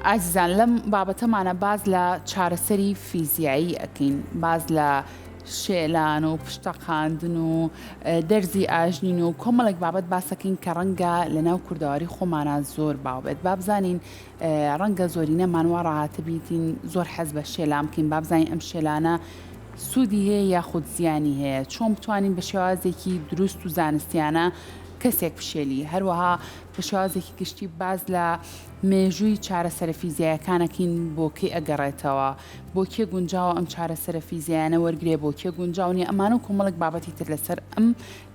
ئازیزان لەم بابەتەمانە باس لە چارەسەری فیزیایی ئەکەین، باس لە شێلان و پشتەقاندن و دەرزی ئاژنین و کۆمەڵێک بابەت باسەکەین کە ڕەنگە لە ناو کوردەواری خۆمانە زۆر باو بێت. با بزانین ڕەنگە زۆرینەمان وا ڕاهاتبیتین زۆر حەز بە شێلان بکەین، با بزانین ئەم شێلانە سوودی هەیە یاخود زیانی هەیە، چۆن بتوانین بە شێوازێکی دروست و زانستیانە کەسێک بشێلی، هەروەها بە شێوازێکی گشتی باس لە مێژووی چارەسەرە فیزیایەکان ئەکەین بۆ کەی ئەگەڕێتەوە، بۆ کێ گونجاوە ئەم چارەسەرە فیزیایانە وەرگرێ بۆ کێ گونجاو نیە، ئەمانە و کۆمەڵێک بابەتی تر لەسەر ئەم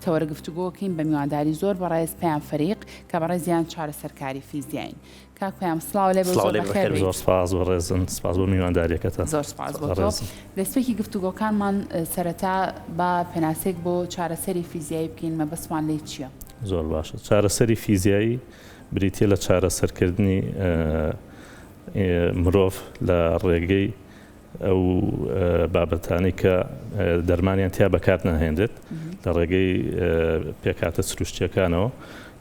تەوەرە گفتوگۆ ئەکەین بە میوانداری زۆر بەڕێز پەیام فەریق کە بەڕێزیان چارەسەرکاری فیزیاین. کاک پەیام سڵاو لێ بێ و سڵاو زۆر لێ بێ بەخێر بەخێر بێیت. زۆر سپاس بەڕێزن سپاس بۆ میوانداریەکەتان زۆر سپاس بۆ تۆ. بەڕێزم. دەستپێکی گفتوگۆکانمان سەرەتا با پێناسەیەک بۆ چارەسەری فیزیایی بکەین مەبەستمان لێی چیە؟ زۆر باشە چارەسەری فیزیایی بریتیە لە چارەسەرکردنی مرۆڤ لە ڕێگەی ئەو بابەتانەی کە دەرمانیان تیا بەکار ناهێنرێت لە ڕێگەی پێکهاتە سروشتیەکانەوە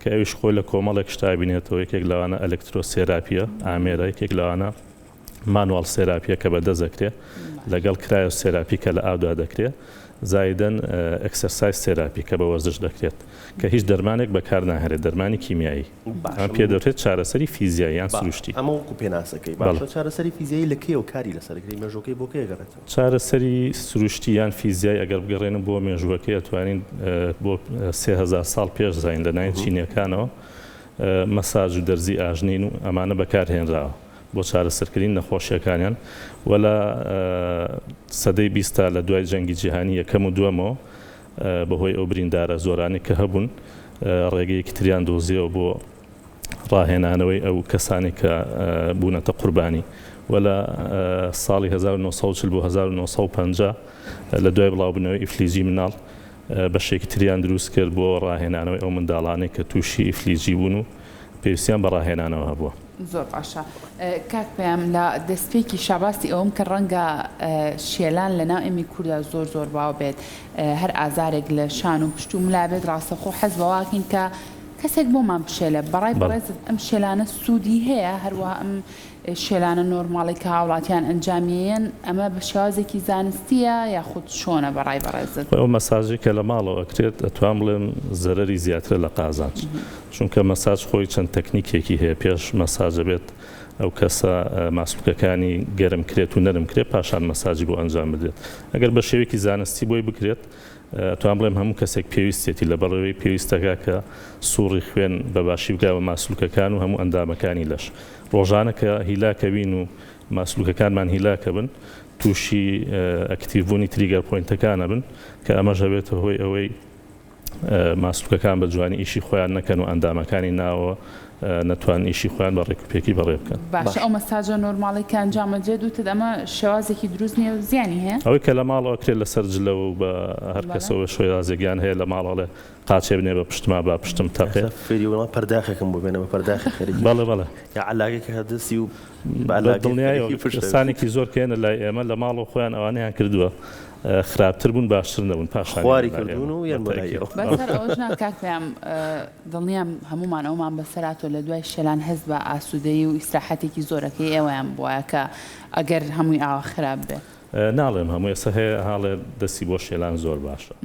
کە ئەویش خۆی لە کۆمەڵێک شتا بینێتەوە یەکێک لەوانە ئەلکترۆسێراپیە ئامێرە یەکێک لەوانە manual therapy یە کە بە دەست دەکرێ لەگەڵ cryotherapy کە لە ئاودا دەکرێ زایدەن exercise therapy کە بە وەرزش دەکرێت کە هیچ دەرمانێک بەکار ناهێنرێت دەرمانی کیمیایی باشە ئەمە پێ دەوترێت چارەسەری فیزیایی یان باشە سروشتی. ئەمە وەکو پێناسەکەی بەڵێ. باشە چارەسەری فیزیایی لە کەیەوە کاری لەسەر دەکرێت مێژووەکەی بۆ کەی ئەگەڕێتەوە؟ چارەسەری سروشتی یان فیزیایی ئەگەر بگەڕێنم بۆ مێژووەکەی ئەتوانین بۆ 3000 ساڵ پێش زاین لە لایەن چینیەکانەوە مەساج و دەرزی ئاژنین و ئەمانە بەکار هێنراوە بۆ چارەسەرکردنی نەخۆشیەکانیان و لە سەدەی بیستا لە دوای جەنگی جیهانی یەکەم و دووەمەوە بەهۆی ئەو بریندارە زۆرانەی کە هەبوون ڕێگەیەکی تریان دۆزیەوە بۆ ڕاهێنانەوەی ئەو کەسانەی کە بوونەتە قوربانی و لە ساڵی 1940 بۆ 1950 لە دوای بڵاوبوونەوەی ئیفلیجی مناڵ بەشێکی تریان دروست کرد بۆ ڕاهێنانەوەی ئەو منداڵانەی کە تووشی ئیفلیجی بوون و پێویستیان بە ڕاهێنانەوە هەبووە. زۆر باشە کاک پەیام لە دەستپێکیشا باسی ئەوەم کرد ڕەنگە شێلان لە ناو ئێمەی کوردا زۆر زۆر باو بێت هەر ئازارێک لە شان و پشت و ملا بێت ڕاستەخۆ حەز بەواکەین کە کەسێک بۆمان بشێلە بەڕای بەڕێزت ئەم شێلانە سوودی هەیە هەروەها ئەم شێلانە نۆرماڵی کە هاوڵاتیان ئەنجامیەیەن ئەمە بە شێوازێکی زانستیە یاخود چۆنە بەڕای بەڕێزت؟ خۆی ئەو مەساجەی کە لە ماڵەوە ئەکرێت ئەتوانم بڵێم زەرەری زیاترە لە قازانج چونکە مەساج خۆی چەند تەکنیکێکی هەیە پێش مەساج ئەبێت ئەو کەسە ماسولکەکانی گەرم کرێت و نەرم کرێت پاشان مەساجی بۆ ئەنجام بدرێت ئەگەر بە شێوەیەکی زانستی بۆی بکرێت ئەتوانم بڵێم هەموو کەسێک پێویستیەتی لەبەڕێوەی پێویستەکە کە سوڕی خوێن بە باشی بگا بە ماسولکەکان و هەموو ئەندامەکانی لەش ڕۆژانە کە هیلاکەبین و ماسولکەکانمان هیلاکەبن تووشی active بوونی trigger point ەکان ئەبن کە ئەمەش ئەبێتە هۆی ئەوەی ماسولکەکان بە جوانی ئیشی خۆیان نەکەن و ئەندامەکانی ناوەوە نەتوانن ئیشی خۆیان بە ڕێکوپێکی بەڕێ بکەن. باشە ئەو مەساجە نۆرماڵەی کە ئەنجام ئەدرێت وتت ئەمە شێوازێکی دروست نیە و زیانی هەیە؟ ئەوەی کە لە ماڵەوە ئەکرێت لەسەر جلەوە و بە هەر کەسەوە شێوازێک یان هەیە لە ماڵەوە ئەڵێ قاچێ بنێ بە پشتما با پشتم تەقێ. ئێستا فێری وەڵا پەرداخێکم بۆ بێنە بە پەرداخی خەریکی بەڵێ بەڵێ. یا عەلاگێک هەر دەستی و بە بە عەلاگێک دڵنیایەوە خەریکی پشت ئەبێ. کەسانێکی زۆر کە یەنە لای ئێمە لە ماڵەوە خۆیان ئەوانەیان کردووە خراپتر بوون باشتر نەبوون پاشان خواری یەنە لای کردوون ئێمە و یەن بە بۆ لای تەئکید. ئێوە. بەس هەر ئەوەش نا کاک پەیام دڵنیام هەموومان ئەومان بەسەر هاتووە لە دوای شێلان هەست بە ئاسوودەیی و ئیسراحەتێکی زۆرەکەی ئێوەیان بوایە کە ئەگەر هەمووی ئاوا خراپ بێ. ناڵێم هەموو ئێستا هەیە هاڵێ دەستی بۆ شێلان زۆر باشە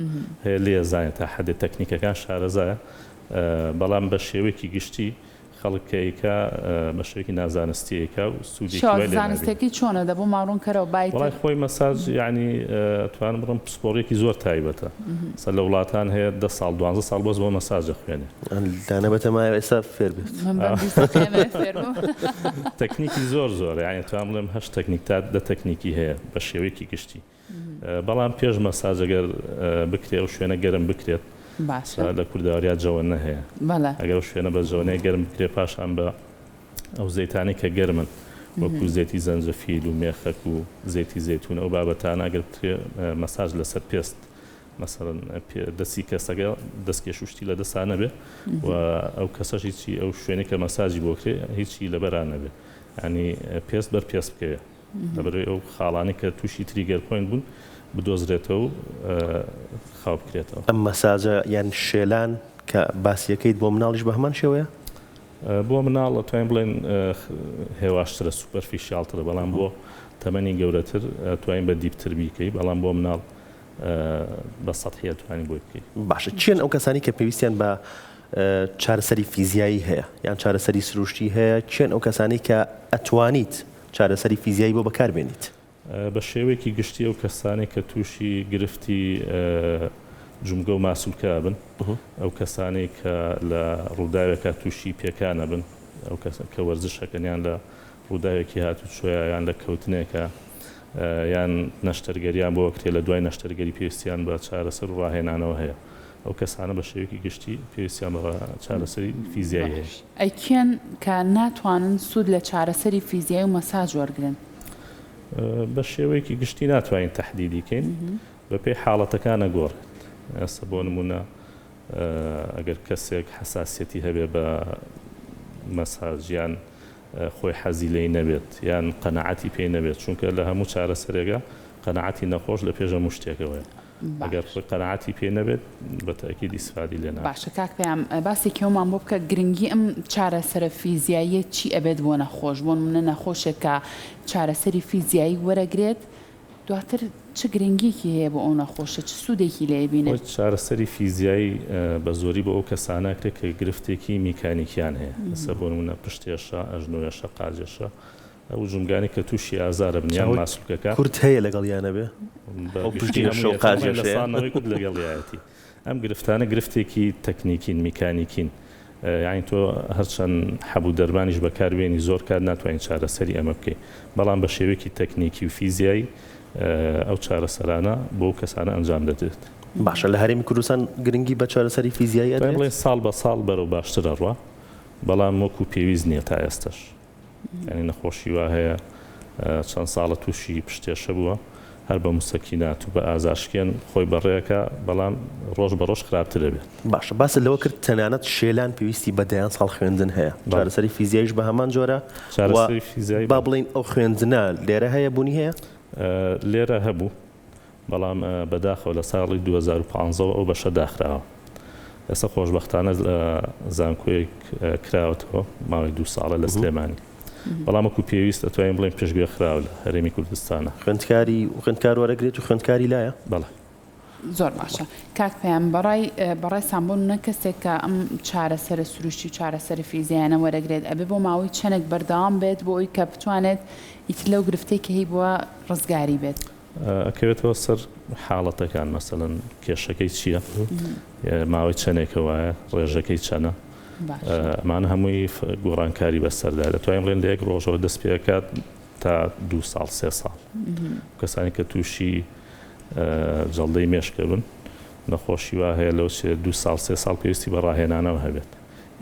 هەیە لێزانێت تا حەدێ تەکنیکەکان شارەزایە بەڵام بە شێوەیەکی گشتی خەڵک کە ئەیکا بە شێوەیەکی نازانستی ئەیکا و سوودێکی شێوازە وای لێ نابینێ. زانستیەکەی چۆنە دە بۆمان ڕوون کەرەوە با وەڵای ئیتر. خۆی مەساج یەعنی ئەتوانم بڵێم پسپۆڕیەکی زۆر تایبەتە سە لە وڵاتان هەیە دە ساڵ دوانزە ساڵ بەس بۆ مەساج ئەخوێنێ. دانە بەتەمایە ئێستا فێر بێت. من بەم 20 دەقەیە ئەمەوێ فێر بم. تەکنیکی زۆر زۆرە یەعنی ئەتوانم بڵێم هەشت تەکنیک تا دە تەکنیکی هەیە بە شێوەیەکی گشتی. بەڵام پێش مەساج ئەگەر بکرێ ئەو شوێنە گەرم بکرێت باشە لە کوردەواریا جەوەنە هەیە بەڵێ ئەگەر ئەو شوێنە بە جەوەنەیە گەرم بکرێت پاشان بە ئەو زەیتانەی کە گەرمن وەکو زەیتی زەنجەفیل و مێخەک و زەیتی زەیتون ئەو بابەتانە ئەگەر بکرێ مەساج لەسەر پێست مەسەڵەن دەستی کەسەکە دەستکێش و شتی لە دەستا نەبێ و ئەو کەسەش هیچی ئەو شوێنەی کە مەساجی بۆ کرێ هیچی لەبەرا نەبێ یانی پێست بەر پێست بکەوێ لەبەرئەوەی ئەو خاڵانەی کە تووشی trigger point بوون بدۆزرێتەوە و خاو بکرێتەوە. ئەم مەساجە یان شێلان کە باسیەکەیت بۆ مناڵیش بە هەمان شێوەیە؟ بۆ مناڵ ئەتوانین بڵێین هێواشترە superficial ترە بەڵام بۆ تەمەنی گەورەتر ئەتوانین بە deep تر بیکەی بەڵام بۆ مناڵ بە سەتحی ئەتوانی بۆی بکەی. باشە کێن ئەو کەسانی کە پێویستیان بە چارەسەری فیزیایی هەیە یان چارەسەری سروشتی هەیە کێن ئەو کەسانی کە ئەتوانیت چارەسەری فیزیایی بۆ بەکار بێنیت؟ بە شێوەیەکی گشتی ئەو کەسانەی کە تووشی گرفتی جومگە و ماسولکە ئەبن، ئەو کەسانەی کە لە ڕووداوێکا تووشی پێکان ئەبن، ئەو کەسە کە وەرزش ئەکەن یان لە ڕووداوێکی هاتوچۆیا یان لە کەوتنێکا یان نەشتەرگەریان بۆ ئەکرێ لە دوای نەشتەرگەری پێویستیان بە چارەسەر و ڕاهێنانەوە هەیە. ئەو کەسانە بە شێوەیەکی گشتی پێویستیان بە چارەسەری فیزیایی هەیە. باش ئەی کێن کە ناتوانن سوود لە چارەسەری فیزیایی و مەساج وەرگرن؟ بە شێوەیەکی گشتی ناتوانین تەحدیدی کەین، بەپێی حاڵەتەکان ئەگۆڕێت. ئێستا بۆ نموونە ئەگەر کەسێک حەساسیەتی هەبێ بە مەساج یان خۆی حەزی لێی نەبێت یان قەناعەتی پێی نەبێت، چونکە لە هەموو چارەسەرێکا قەناعەتی نەخۆش لە پێش هەموو شتێکەوەیە. ئەگەر خۆی قەناعەتی پێ نەبێت بە تەئکید ئیسفادی لێ ناکات. باشە کاک پەیام باسێکی ئەومان بۆ بکە گرنگی ئەم چارەسەرە فیزیاییە چی ئەبێت بۆ نەخۆش بۆ نمونە نەخۆشێک کە چارەسەری فیزیایی وەرەگرێت دواتر چ گرنگیەکی هەیە بۆ ئەو نەخۆشە چ سوودێکی لێ ئەبینێت؟ خۆی چارەسەری فیزیایی بە زۆری بۆ ئەو کەسانە ئەکرێت کە گرفتێکی میکانیکیان هەیە ئێستا بۆ نمونە پشتێشە، ئەژنۆێشە، قاجێشە، ئەو جومگانەی کە تووشی ئازار ئەبن یان چاوەی ماسولکەکە. کورد هەیە لەگەڵیا نەبێ؟ بە ئەو گشتی پشتی هەمووی شەو ئەتوانم قاچ بڵێم لە یەشەیە؟ سا نەوەی کورد لەگەڵیایەتی. ئەم گرفتانە گرفتێکی تەکنیکین، میکانیکین. یانی تۆ هەرچەند حەب و دەرمانیش بەکار بێنی زۆر کات ناتوانی چارەسەری ئەمە بکەی. بەڵام بە شێوەیەکی تەکنیکی و فیزیایی ئەو چارەسەرانە بۆ ئەو کەسانە ئەنجام دەدرێت. باشە لە هەرێمی کوردستان گرنگی بە چارەسەری فیزیایی ئەتوانین ئەدرێت؟ بڵێین ساڵ بە ساڵ بەرەو باشتر ئەڕوا، بەڵام وەکوو پێویست نییە تا ئێستەش. یانی نەخۆشی وا هەیە چەند ساڵە تووشی پشتێشە بووە هەر بە موسەکینات و بە ئازارشکێن خۆی بەڕێکا بەڵام ڕۆژ بە ڕۆژ خراپتر ئەبێت. باشە باست لەوە کرد تەنانەت شێلان پێویستی بە دەیان ساڵ خوێندن هەیە بەڵێ. چارەسەری فیزیاییش بە هەمان جۆرە و چارەسەری فیزیایی با بەڵێ. بڵێین ئەو خوێندنە لێرە هەیە بوونی هەیە؟ لێرە هەبوو بەڵام بەداخەوە لە ساڵی 2015 وە ئەو بەشە داخراوە. ئێستا خۆشبەختانە لە زانکۆیەک کراوەتەوە ماوەی دوو ساڵە لە سلێمانی. بەڵام وەکو پێویست ئەتوانین بڵێین پشتگوێ خراوە لە هەرێمی کوردستانە. خوێندکاری خوێندکار وەرەگرێت و خوێندکاری لایە؟ بەڵێ. زۆر باشە کاک پەیام بەڕای بەڕێزتان بۆ نمونە کەسێک کە ئەم چارەسەرە سروشتی و چارەسەرە فیزیایانە وەرەگرێت ئەبێ بۆ ماوەی چەنێک بەردەوام بێت بۆ ئەوی کە بتوانێت ئیتر لەو گرفتەی کە هەیبووە ڕزگاری بێت؟ ئەکەوێتەوە سەر حاڵەتەکان مەسەلەن کێشەکەی چییە ماوەی چەندێکە وایە ڕێژەکەی چەنە ئەمانە هەمووی گۆڕانکاری بەسەردا دەتوانین بڵێن لە یەک ڕۆژەوە دەست پێکات تا دو ساڵ سێ ساڵ کەسانی کە تووشی جەڵدەی مێشکە بن نەخۆشی وا هەیە لەو چێ دو ساڵ سێ ساڵ پێویستی بە ڕاهێنانەوە هەبێت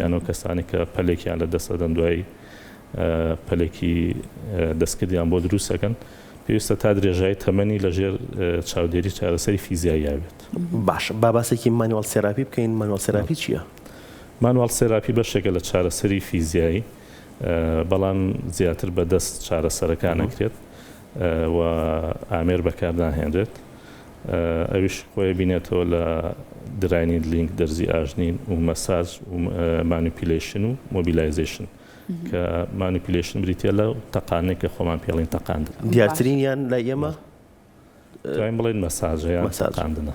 یان ئەو کەسانی کە پەلێکیان لە دەست ئەدەن دوایی پەلێکی دەستکردیان بۆ دروست ئەکەن پێویستە تا درێژایی تەمەنی لە ژێر چاودێری چارەسەری فیزیاییا بێت. باشە با باسێکی manual therapy بکەین، manual therapy چییە؟ manual therapy بەشێکە لە چارەسەری فیزیایی بەڵام زیاتر بە دەست چارەسەرەکان ئەکرێت و ئامێر بەکار ناهێنرێت. ئەویش خۆی بینێتەوە لە dry needling، دەرزی ئاژنین و مەساج و manipulation و mobilization کە manipulation بریتیە لە تەقاندنێک کە خۆمان پێڵین تەقاندن. دیارترینیان لای ئێمە توانین بڵێین مەساجە یان تەقاندنە.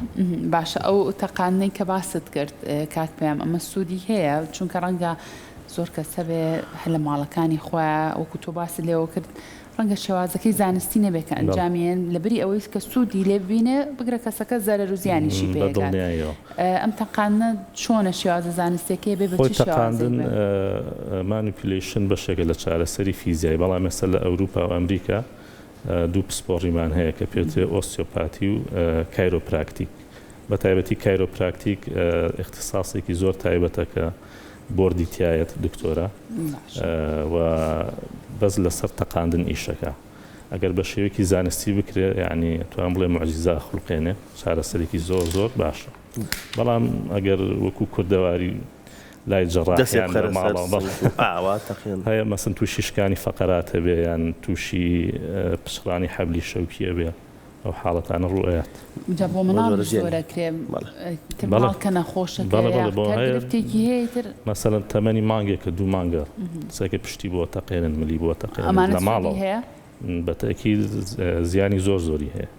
باشە ئەو تەقاندنەی کە باست کرد کاک پەیام ئەمە سوودی هەیە؟ چونکە ڕەنگە زۆر کەس هەبێ هەر لە ماڵەکانی خۆیان وەکو تۆ باست لێوە کرد ڕەنگە شێوازەکەی زانستی نەبێت کە ئەنجامی هێن لەبری ئەوەی کە سوودی لێ ببینێ بگرە کەسەکە زەرەر و زیانیشی پێ ئەگات. بەدڵنیاییەوە. ئەم تەقاندنە چۆنە شێوازە زانستیەکەی بێ بە خۆی چ شێوازێک تەقاندن بێ؟ manipulation بەشێکە لە چارەسەری فیزیایی بەڵام ئێستا لە ئەوروپا و ئەمریکا دوو پسپۆڕیمان هەیە کە پێوترێ osteopathy و chiropractic بە تایبەتی chiropractic ئیختیساسێکی زۆر تایبەتە کە بۆردی تایەت دکتۆرە و بەس لەسەر تەقاندن ئیشەکە ئەگەر بە شێوەیەکی زانستی بکرێ یعنی توان بڵێ معجزە خولقێنێ چارەسەرێکی زۆر زۆر باشە بەڵام ئەگەر وەکو کوردەواری لای جەڕاحیان لە ماڵەوە هەیە مەسن تووشی شکانی فەقەرات هەبێ یان تووشی پچڕانی حەبلی شەوکی ئەبێ. ئەو حاڵەتانە ڕوو ئەیات. جا بۆ مناڵیش زۆر ئەکرێ ئیتر مناڵ کە نەخۆشە گرفتێکی هەیە ئیتر. مەسەلەن تەمەنی مانگێکە دوو مانگە قسەکە پشتی بۆ تەقێنن ملی بۆ تەقێنن لە ماڵەوە بە تەئکید زیانی زۆر زۆری هەیە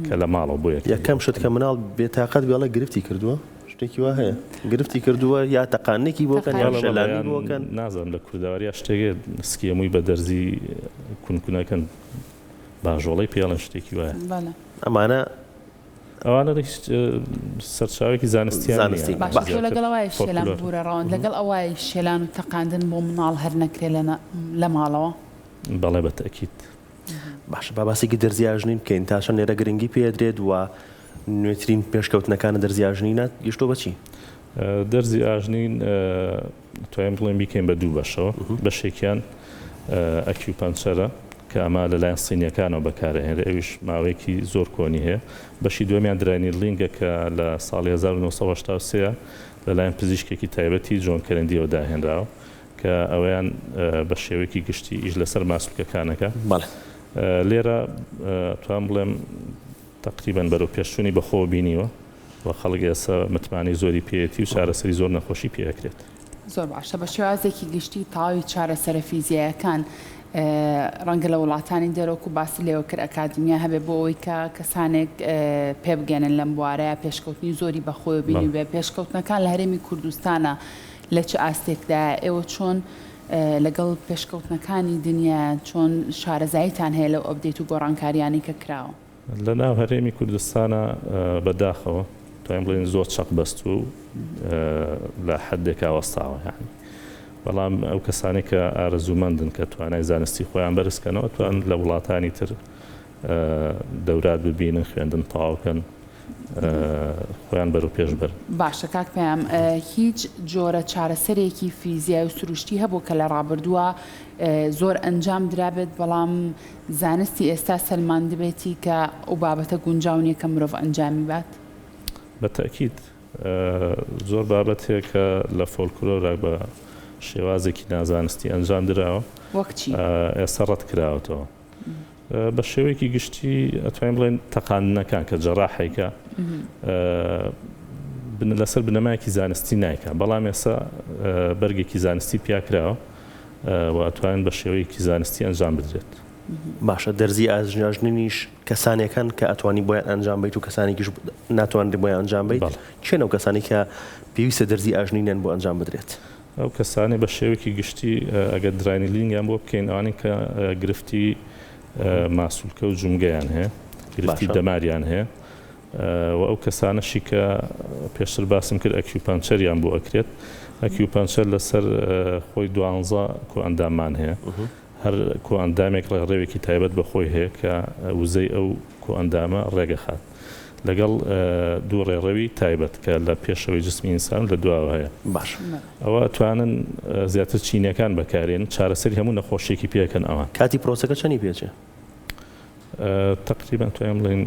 کە لە ماڵەوە بۆ یەکەم. یەکەم شت کە مناڵ بێتاقەت بێ ئەڵێ گرفتی کردووە شتێکی وا هەیە گرفتی کردووە یا تەقاندنێکی بۆ کەن یا شەلامی بۆ کەن. نازانم لە کوردەواریا شتێک هەیە سکی هەمووی بە دەرزی کونکونەکەن باژۆڵەی پێ ئەڵێن شتێکی وایە. بەڵێ. ئەمانە. ئەوانە هیچ سەرچاوەیەکی زانستیان نییە. زانستی. باشە تۆ لەگەڵ ئەوای شێلان ببورە ڕەوەند لەگەڵ ئەوای شێلان و تەقاندن بۆ مناڵ هەر نەکرێ لە ماڵەوە؟ بەڵێ بە تەئکید. باشە با باسێکی دەرزی ئاژنین بکەین تا چەند لێرە گرنگی پێ ئەدرێت و نوێترین پێشکەوتنەکانە دەرزی ئاژنینە گەیشتووە بە چی؟ دەرزی ئاژنین توانین بڵێین بیکەین بە دوو بەشەوە، بەشێکیان ئەکیوپەنچەرە کە ئەمە لەلایەن سینیەکانەوە بەکارئەهێنرێ ئەویش ماوەیەکی زۆر کۆنی هەیە، بەشی دووەمیان dry needling ە کە لە ساڵی 1983 لەلایەن پزیشکێکی تایبەتی جۆن کەرەندیەوە داهێنراوە کە ئەوەیان بە شێوەیەکی گشتی ئیش لەسەر ماسولکەکانەکە. بەڵێ. لێرە ئەتوانم بڵێم تەقریبەن بەرەو پێشچوونی بەخۆوە بینیوە. و خەڵک ئێستا متمانەی زۆری پێیەتی و چارەسەری زۆر نەخۆشی پێ ئەکرێت. زۆر باشە بە شێوازێکی گشتی تەواوی چارەسەرە فیزیایەکان ڕەنگە لە وڵاتانی دەرەوە و باسی لێوە کرد ئەکادیمیا هەبێ بۆ ئەوەی کە کەسانێک پێبگەنن لەم بوارەیە پێشکەوتنی زۆری بەخۆیەوە بینیبێ پێشکەوتنەکان لە هەرێمی کوردستانە لە چ ئاستێکدایە ئێوە چۆن لەگەڵ پێشکەوتنەکانی دنیا چۆن شارەزاییتان هەیە لەو update و گۆڕانکاریانەی کە کراوە؟ لە ناو هەرێمی کوردستانا بە داخەوە توانین بڵێین زۆر چەق بەستووە و لە حەدێکا وەستاوە یانی بەڵام ئەو کەسانەی کە ئارەزوومەندن کە توانای زانستی خۆیان بەرز کەنەوە توان لە وڵاتانی تر دەورات ببینن خوێندن تەواو کەن خۆیان بەرەو پێش بەرن. باشە کاک پەیام هیچ جۆرە چارەسەرێکی فیزیای و سروشتی هەبوو کە لە ڕابردووە زۆر ئەنجام درابێت بەڵام زانستی ئێستا سەلماندبێتی کە ئەو بابەتە گونجاو نیە کە مرۆڤ ئەنجامی بات؟ بە تەئکید زۆر بابەت هەیە کە لە فۆلکلۆرا بە شێوازێکی نازانستی ئەنجام دراوە وەک چی؟ ئێستا ڕەت کراوەتەوە. بە شێوەیەکی گشتی ئەتوانین بڵێین تەقاندنەکان کە جەراحێکە لەسەر بنەمایەکی زانستی نایکا بەڵام ئێستا بەرگێکی زانستی پیاکراوە و ئەتوانن بە شێوەیەکی زانستی ئەنجام بدرێت. باشە دەرزی ئاژنینیش کەسانێک هەن کە ئەتوانی بۆیان ئەنجام بیت و کەسانێکیش ناتوانرێت بۆیان ئەنجام بیت کێن ئەو کەسانی کە پێویستە دەرزی ئاژنینیان بۆ ئەنجام بدرێت؟ ئەو کەسانەی بە شێوەیەکی گشتی ئەگەر dry needling یان بۆ بکەین ئەوانەی کە گرفتی ماسولکە و جومگەیان هەیە گرفتی دەماریان هەیە و ئەو کەسانەشی کە پێشتر باسم کرد acupuncture یان بۆ ئەکرێت acupuncture لەسەر خۆی دوانزە کۆئەنداممان هەیە هەر کۆئەندامێک ڕێڕەوێکی تایبەت بە خۆی هەیە کە وزەی ئەو کۆئەندامە ڕێگەخات لەگەڵ دوو ڕێڕەوی تایبەت کە لە پێشەوەی جسمی ئینسان و لە دواوە هەیە. باش. ئەوە ئەتوانن زیاتر چینیەکان بەکارێن چارەسەری هەموو نەخۆشیەکی پێکەن ئەوان. کاتی پرۆسەکە چەنی پێچێ؟ تەقریبەن توانم بڵێین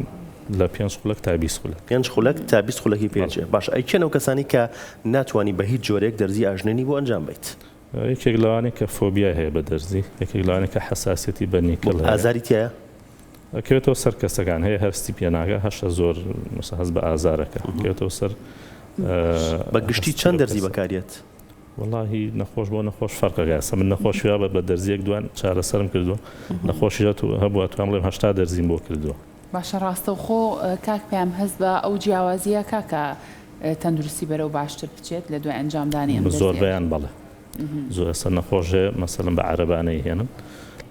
لە پێنج خولەک تا 20 خولەک. پێنج خولەک تا 20 خولەکی پێچێ. باشە ئەی کێن ئەو کەسانەی کە ناتوانی بە هیچ جۆرێک دەرزی ئاژنێنی بۆ ئەنجام بەیت؟ یەکێک لەوانەی کە فۆبیای هەیە بە دەرزی، یەکێک لەوانەی کە حەساسیەتی بە نیکل هەیە. ئازاری تیایە؟ ئەکەوێتەوە سەر کەسەکان هەیە هەستی پێ ناکا هەشە زۆر مەسەلەن هەست بە ئازارەکە ئەکەوێتەوە سەر بە گشتی چەند دەرزی بەکاریەت؟ وەڵاهی نەخۆش بۆ نەخۆش فەرقەکە ئێستا من نەخۆشی وا بە دەرزیەک دوان چارەسەرم کردووە نەخۆشی هەبووە توام بڵێم 80 دەرزیم بۆ کردووە. باشە ڕاستەوخۆ کاک پەیام هەست بە ئەو جیاوازیە کاکە تەندروستی بەرەو باشتر بچێت لە دوای ئەنجامدانی ئەم دەرزیە؟ زۆربەیان بەڵێ. زۆر ئێستا نەخۆش هەیە مەسەلەن بە عەرەبانەی هێنن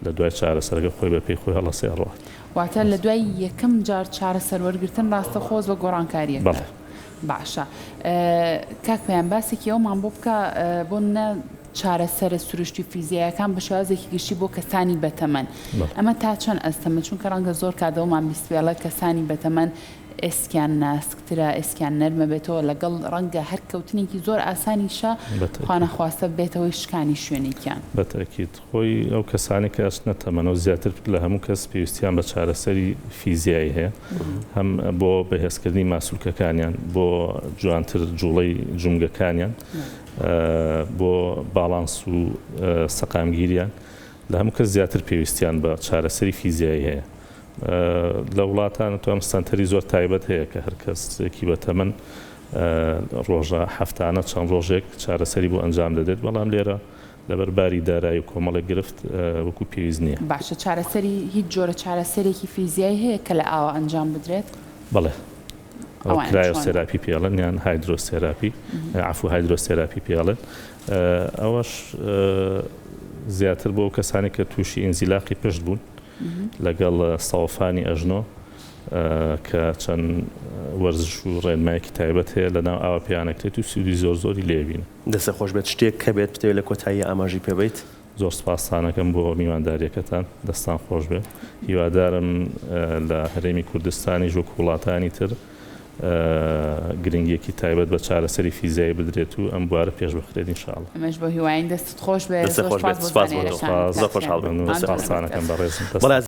لە دوای چارەسەرەکە خۆی بە پێی خۆی هەڵەسێ ئەڕوات. واتە لە دوای یەکەم جار چارەسەر وەرگرتن ڕاستەخۆ هەست بە گۆڕانکارییەک بەڵێ. باشە کاک پەیام باسێکی ئەومان بۆ بکە بۆ نمونە چارەسەرە سروشتی و فیزیایەکان بە شێوازێکی گشتی بۆ کەسانی بەتەمەن ئەمە تا چەند ئەستەمە چونکە ڕەنگە زۆر کات ئەومان بیستبێ ئەڵێ کەسانی بەتەمەن ئێسکیان ناسکترە، ئێسکیان نەرمە بێتەوە، لەگەڵ ڕەنگە هەر کەوتنێکی زۆر ئاسانیشە خوانەخواستە ببێتە هۆی شکانی شوێنێکیان. بەتەئکید. خۆی ئەو کەسانەی کە ئەچنە تەمەنەوە زیاتر لە هەموو کەس پێویستیان بە چارەسەری فیزیایی هەیە، هەم بۆ بەهێزکردنی ماسولکەکانیان، بۆ جوانتر جوڵەی جومگەکانیان، بۆ باڵانس و سەقامگیریان، لە هەموو کەس زیاتر پێویستیان بە چارەسەری فیزیایی هەیە. لە وڵاتان توام سەنتەری زۆر تایبەت هەیە کە هەر کەسێکی بەتەمەن ڕۆژە هەفتانە چەند ڕۆژێک چارەسەری بۆ ئەنجام دەدرێت، بەڵام لێرە لەبەر باری دارایی و کۆمەڵێک گرفت وەکو پێویست نییە. باشە چارەسەری هیچ جۆرە چارەسەرێکی فیزیایی هەیە کە لە ئاوا ئەنجام بدرێت؟ بەڵێ ئەوە کرایۆسێراپی پێ ئەڵێن یان هایدرۆسێراپی عەفو هایدرۆسێراپی پێ ئەڵێن ئەوەش زیاتر بۆ ئەو کەسانەی کە تووشی ئینزیلاقی پشت بوون لەگەڵ سەوفانی ئەژنۆ کە چەند وەرزش و ڕێنمایەکی تایبەت هەیە لەناو ئاوا پێیان ئەکرێت و سوودی زۆر زۆری لێ بینن. دەستت خۆش بێت شتێک هەبێت بتەوێت لە کۆتاییا ئاماژەی پێ بەیت؟ زۆر سپاستان ئەکەم بۆ میوانداریەکەتان دەستان خۆش بێ هیوادارم لە هەرێمی کوردستانیش وەکو وڵاتانی تر گرنگیەکی تایبەت بە چارەسەری فیزیایی بدرێت و ئەم بوارە پێش بخرێت ان شاء اللە. ئێمەش بەو هیوایەین دەستت خۆش بێت دەستت زۆر خۆش سپاس بێت بۆ سپاس بۆ تۆ زانیاریەکانت زۆر کاک خۆشحاڵ سیان بووین دەستت خۆش سپاستان ئەکەم بەڕێزم. بەڵێ.